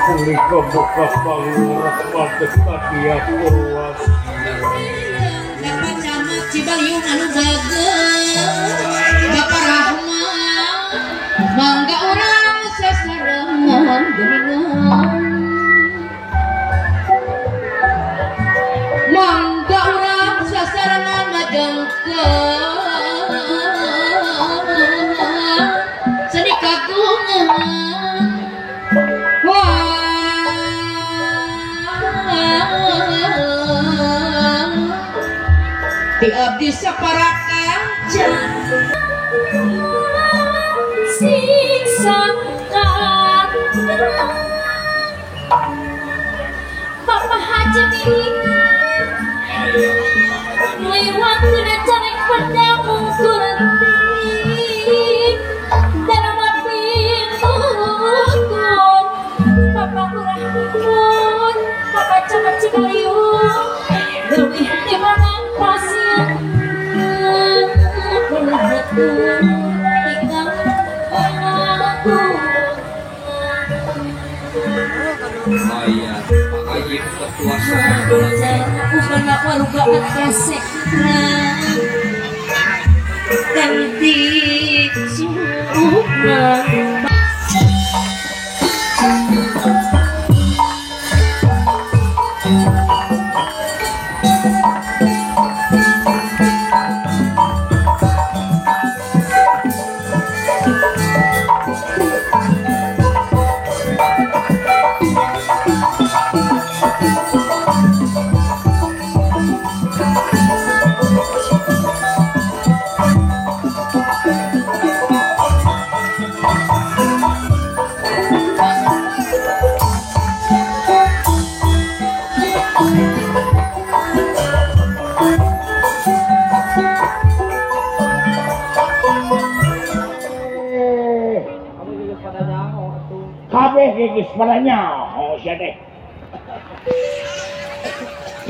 Pulih kebuka palurah Bagus Kadia Purwas. Bapak Camat Cibaliung anu bagus, Bapak Rahman, mangga urang sasarengan geuningan. Mangga urang sasarengan majengkeun seni kagungan. Ti abdi sapara kaca siksa Bapak Haji milik lewat kena carek pedang kurtik dalam pintu Bapak Lurah Pun Bapak Camat Cibaliung leuwih di mana pasir Oh iya, Pak Ayib ketua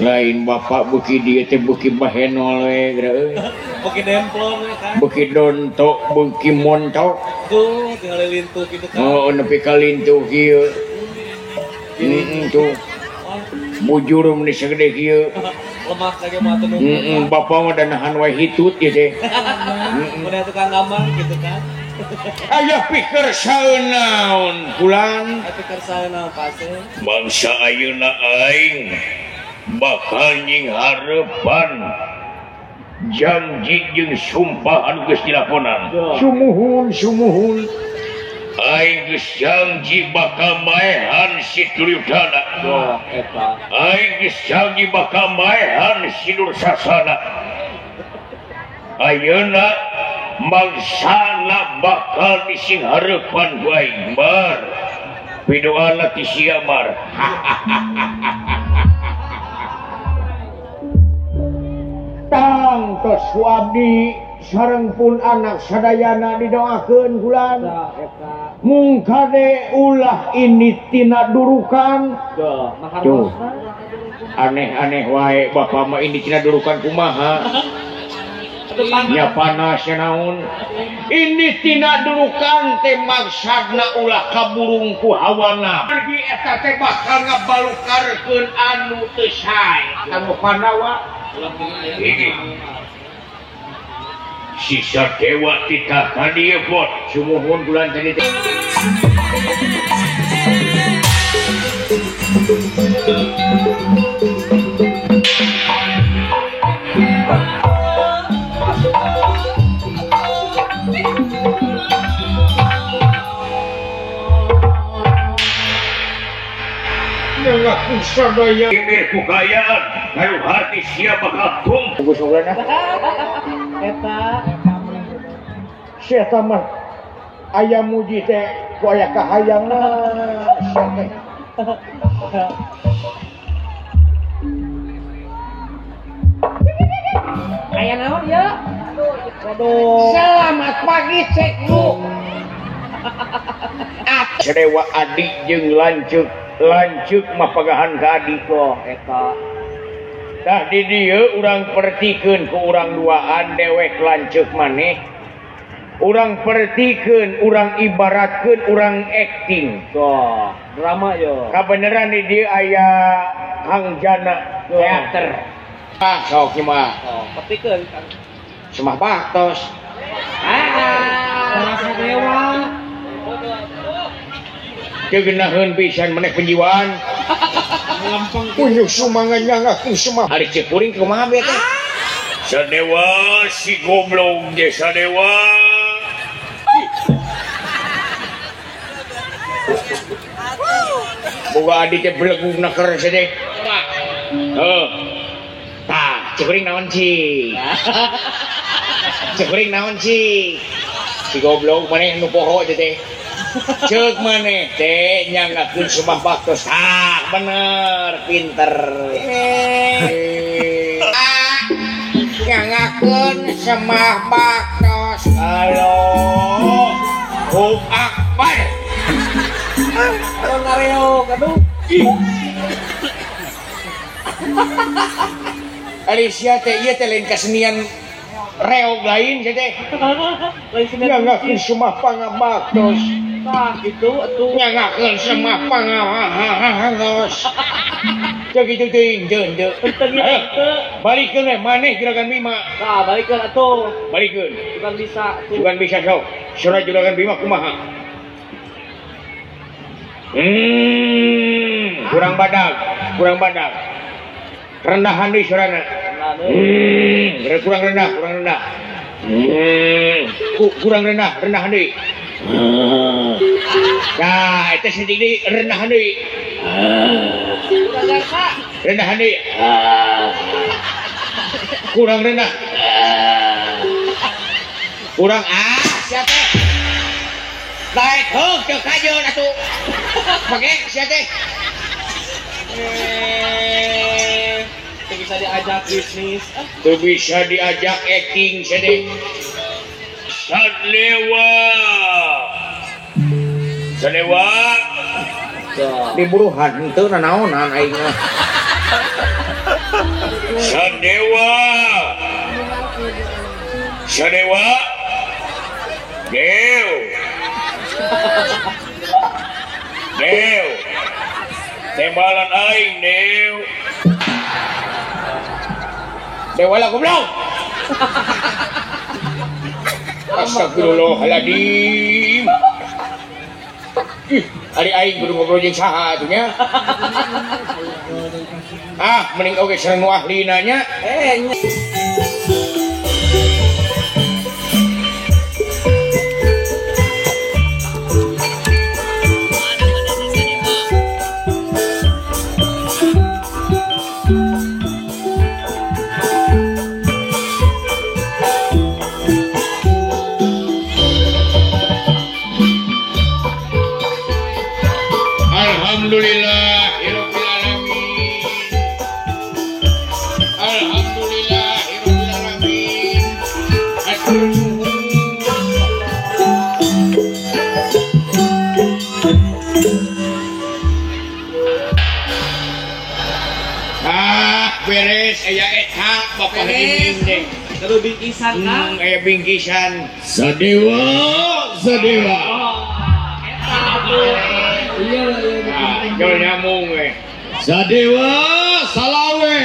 Lain bapak beuki dieu teh beuki bahenol we geura euy. Beuki demplon we kan. Beuki dontok, beuki montok. Tuh tinggal lintuh kitu kan. Oh, nepi ka lintuh kieu. Tuh. Bujur mun sagede kieu. Lemak lagi mah atuh. Bapak mah da nahan wae hitut ieu teh. Udah tukang gambar gitu kan. Ayah pikir saeunaon pulang. Pikir saeunaon pase. Bangsa ayeuna aing bakal nying harepan janji jeung sumpah anu geus dilakonan. Sumuhun sumuhun. Aing geus janji bakal maehan si Duryudana. Aing geus janji bakal maehan si Dursasana. Ayeuna mangsana bakal dising harepan ku aing bar. Pidoana ti siamar. Tangtos ku abdi sareng pun anak sadayana didoakeun bulan. Mung kade ulah ini tina durukan. Tuh. Aneh-aneh wae bapak mah ini tina durukan kumaha. Nya panas nya naon. Ini tina durukan teh maksudna ulah kaburung ku hawana. Pergi eta teh bakal ngabalukarkeun anu teu sae. Anu Pandawa. Sisa dewa titah ka dieu bot. Sumuhun bulan tadi teh. Ngaku sadaya imir ku kayaan kayu hati siapa bakal tum. Eta sia mah aya muji teh ku aya kahayangna sia teh. Aya naon ya? Waduh. Selamat pagi cek Bu. Sedewa adik jeung lanceuk lanceuk mah pagahan ka adik oh eta. Tah di dieu urang pertikeun ku urang duaan dewek lanceuk maneh. Urang pertikeun, urang ibaratkeun, urang acting. Tuh, drama yo. Kabeneran di dieu aya Kang Jana teater. Ah, sok ieu mah. Oh, pertikeun Kang. Semah baktos. Ah, dewa. Teu geunaheun pisan maneh penjiwaan. Lempeng kunyuk sumangan nyangakeun semah. Ari ceuk kuring kumaha be teh? Sadewa si goblok ge sadewa. Boga adi teh belegugna keur teh. Heuh. Tah, ceuk kuring naon cik? Ceuk kuring naon cik? Si goblok maneh nu poho teh teh. Ceuk maneh teh nyangakeun semah baktos. Tah, bener, pinter. Nyangakeun semah baktos. Allahu Akbar. Ngareog aduh. Ari sia teh ieu teh lain kasenian reog lain sia teh. Nyangakeun semah pangabaktos. Tah kitu atuh. Nyangakeun semah pangabaktos. Teu kitu teuing teu teu. Balikeun we maneh Juragan Bima. Tah balikeun atuh. Balikeun. Bukan bisa atuh. Bukan bisa sok. Sora Juragan Bima kumaha? Kurang badag, kurang badag. Rendahan deui sorana. Kurang rendah, kurang rendah. Kurang rendah, rendahan deui. Nah, eta saeutik deui rendahan deui. Rendahan deui. Kurang rendah. Kurang ah, sia teh. Daek heug teu kajeun atuh. Pake sia teh. Teu bisa diajak bisnis. Teu bisa diajak acting sia teh. Sadewa. Sadewa. Diburuhan henteu nanaonan aing mah. Sadewa. Sadewa. Dew. Dew. Tembalan aing, Dew. Dewa lah goblok. Astagfirullahaladzim. Ih, ari aing kudu ngobrol jeung saha atuh nya. Ah, mending oge sareng nu ahlina nya. Alhamdulillahirabbil alamin. Alhamdulillahirabbil alamin. Ah, beres aya eta Bapak Haji teh. Kudu bingkisan Kang. Aya bingkisan. Sadewa, sadewa. Eta atuh. Iya, iya. Jol nyamung we. Sadewa salawe.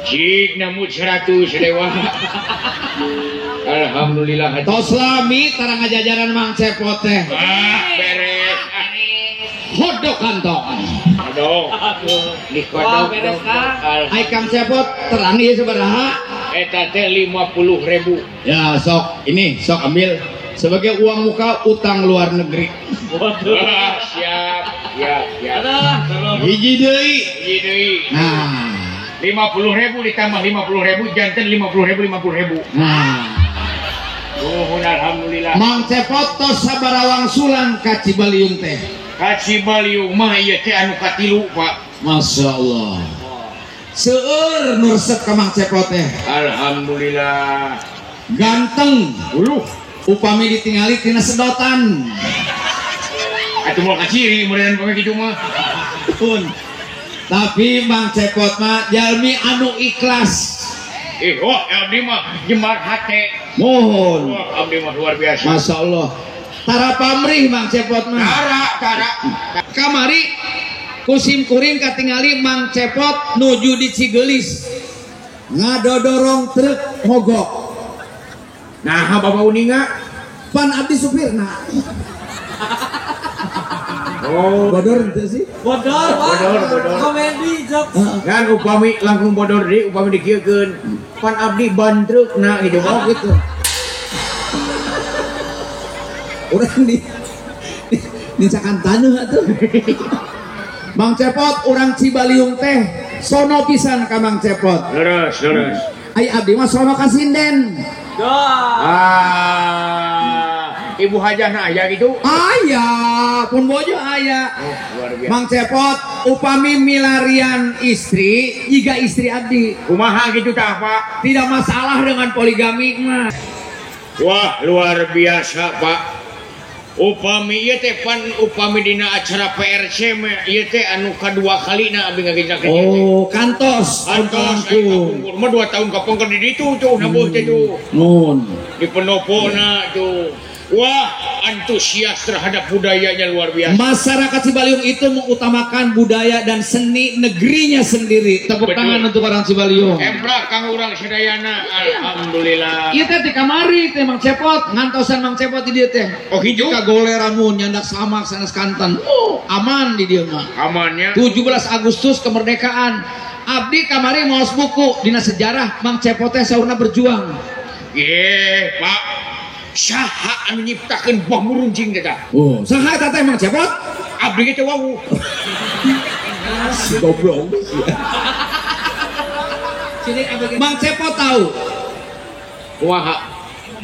Cik namut 100 sadewa. Alhamdulillah. Tos lami tarang ngajajaran Mang Cepot teh. Ah, beres. Hodok kantong. Aduh. Dikodok. Ai Kang Cepot terang ieu sabaraha? Eta teh 50.000. Ya sok, ini sok ambil sebagai uang muka utang luar negeri. Waduh. Siap, siap, siap. Hiji deui. Hiji deui. Nah, 50.000 ditambah 50.000 janten 50.000 50.000. Nah. Nuhun alhamdulillah. Mang Cepot tos sabaraha wangsulan ka Cibaliung teh? Ka Cibaliung mah ieu teh anu katilu, Pak. Masya Allah. Seueur nu resep ka Mang Cepot teh. Alhamdulillah. Ganteng. Uluh. Upami ditingali tina sedotan. Atuh moal kaciri meureun pame kitu mah. Pun. Tapi Mang Cepot mah jalmi anu ikhlas. Wah, abdi mah jemar hate. Mohon. Wah, abdi mah luar biasa. Masya Allah. Tara pamrih Mang Cepot mah. Tara. Kamari kusim kuring katingali Mang Cepot nuju di Cigelis. Ngadodorong truk mogok. Nah, bapak uninga pan abdi supirna. Oh, bodor itu sih. Bodor. Komedi jokes. Kan upami langkung bodor deui upami dikieukeun. Pan abdi ban trukna gitu. Oh gitu. Urang di nincakan taneuh atuh. Mang Cepot urang Cibaliung teh sono pisan ka Mang Cepot. Leres. Ai abdi mah sono ka sinden. Ibu hajahna aya gitu? Aya, pun bojo aya. Oh, luar biasa. Mang Cepot upami milarian istri, jiga istri abdi. Kumaha gitu tah, Pak? Tidak masalah dengan poligami mah. Wah, luar biasa, Pak. Upami ieu teh pan upami dina acara PRC mah ieu teh anu kadua kalina abdi ngagejakeun ieu teh. Oh, kantos. Kantos kapungkur mah 2 tahun kapungkur di ditu tuh nabuh teh tuh. Nun. Di pendopona tuh. Wah, antusias terhadap budayanya luar biasa. Masyarakat Cibaliung itu mengutamakan budaya dan seni negerinya sendiri. Tepuk tangan untuk orang Cibaliung. Emprak kang urang sadayana, alhamdulillah. Ieu teh di kamari teh Mang Cepot, ngantosan Mang Cepot di dieu teh. Oh, kitu? Kagoleran mun nyandak samak sanes kanten. Oh, aman di dieu mah. Amannya. 17 Agustus kemerdekaan. Abdi kamari maos buku dina sejarah Mang Cepot teh saurna berjuang. Ye, Pak. Saha anu nyiptakeun buah muruncing teh tah? Oh, saha eta teh Mang Cepot? Abdi ge teh wau. Si goblok. Mang Cepot tahu. Kumaha?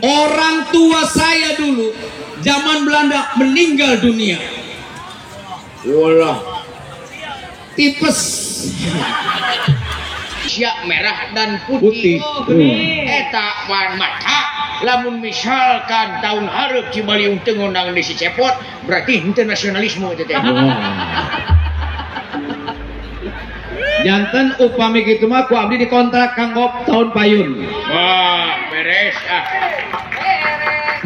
Orang tua saya dulu zaman Belanda meninggal dunia. Walah. Tipes. Siap merah dan putih. Eta wan mata. Lamun misalkan tahun hareup Cibaliung teu ngondang di si Cepot berarti henteu nasionalisme eta teh. Janten upami kitu mah ku abdi dikontrak kanggo tahun payun. Wah, beres ah.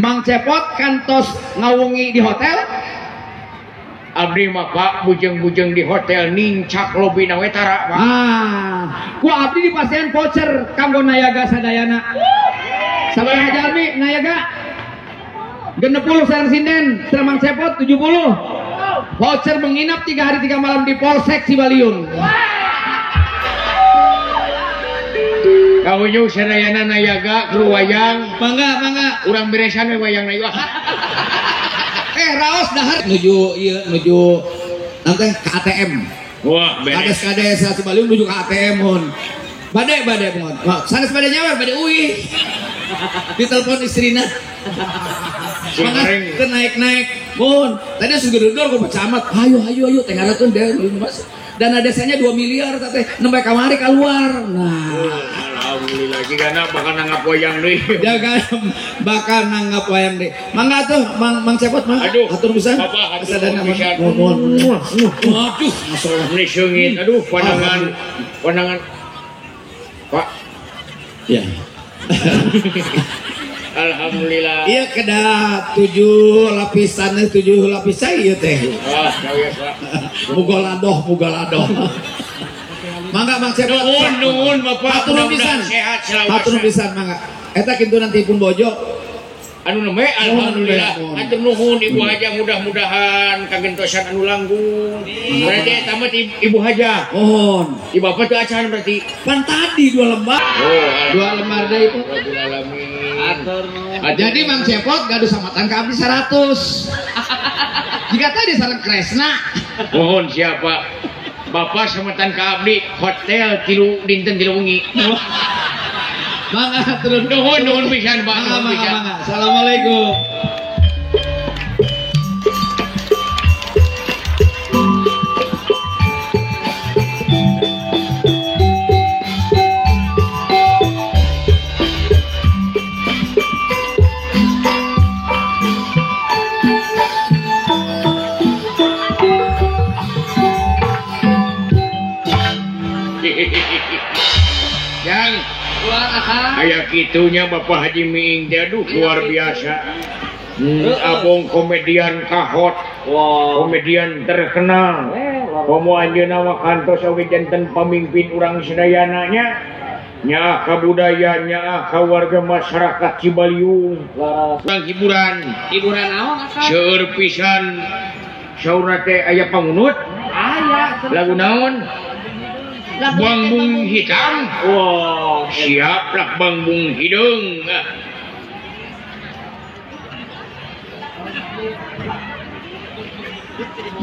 Mang Cepot kantos ngawungi di hotel. Abdi mah Pak bujeng-bujeng di hotel nincak lobi na we tara Pak. Ah, ku abdi dipasihan voucher kanggo nayaga sadayana. Sabaraha jalmi nayaga? 60 sareng sinden, sareng Mang Cepot 70. Voucher menginap 3 hari 3 malam di Polsek Cibaliung. Kauyung sadayana nayaga kru wayang. Mangga, mangga. Urang beresan we wayang na ieu. Raos dahar nuju ieu nuju nanti ke ATM. Wah, beres. Kades-kades Cibaliung nuju ke ATM mun. Bade mohon. Sanes bade nyawer, bade uih. Ditelepon istrina. Mangga ke naik-naik. Mun, tadi segedor ku camat. Ayo ayo teh ngarakeun deh Mas. Dana desanya 2 miliar teh nembe kamari keluar. Nah, alhamdulillah jigana bakal nanggap wayang deui. Jaga bakal nanggap wayang deui. Mangga atuh Mang Cepot mah. Aduh, atur pisan. Bapak sadana pisan. Mohon. Aduh, masalah meni seungit. Aduh, pandangan Pak. Ya. Alhamdulillah. Iya kedah 7 lapisan 7 lapisan ieu teh. Wah, biasa. Mugoladoh. Mangga Mang Cepot. Nuhun Bapak. Hatur pisan. Sehat selalu. Hatur pisan mangga. Eta kitu nanti pun bojo. Anu nembe alhamdulillah. Hatur nuhun Ibu Haja mudah-mudahan kagentosan anu langgung. Berarti eta mah Ibu Haja. Mohon. Ibu Bapak teu acan berarti. Pan tadi 2 lembar. Oh, 2 lembar deui itu. Rabbil alamin. Jadi Mang Cepot gaduh samatan ka abdi 100. Jika tadi sareng Kresna. Mohon siapa? Bapak samatan ka abdi hotel 3 dinten 3 wengi. Mangga turun. Nuhun pisan Pak. Mangga. Assalamualaikum. Yang Aya kitunya Bapak Haji Miing teh aduh luar biasa. Abong komedian kahot. Wow. Komedian terkenal. Komo anjeunna mah kantos oge janten pamimpin urang sadayana nya. Nyaah ka budaya, nyaah ka warga masyarakat Cibaliung. Urang hiburan. Hiburan naon akang? Seueur pisan. Saurna teh aya pangunut. Aya. Lagu naon? Bangbung hitam. Wow. Siap lah bangbung hideung.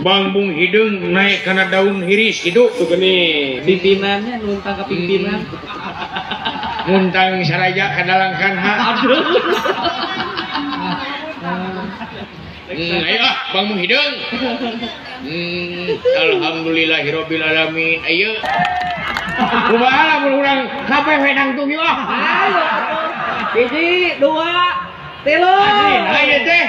Bangbung hideung naik kana daun hiris kitu tuh geuning. Pimpinannya nuntang ka pimpinan. Muntang saraja ka dalangkan ha. Aduh. Ayo ah bangbung hideung. Alhamdulillahirabbil alamin. Ayo. Kumaha lamun urang kabeh we nangtung ieu ah. Ayo atuh. 1 2 3. Asli, ayo teh.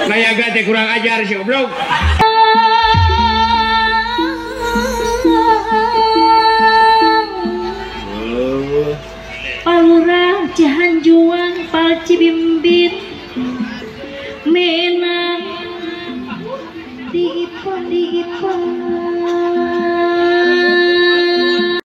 Nayaga teh kurang ajar si goblok. Palurah Cihanjuang pal Cibimbit menang diipon diipon.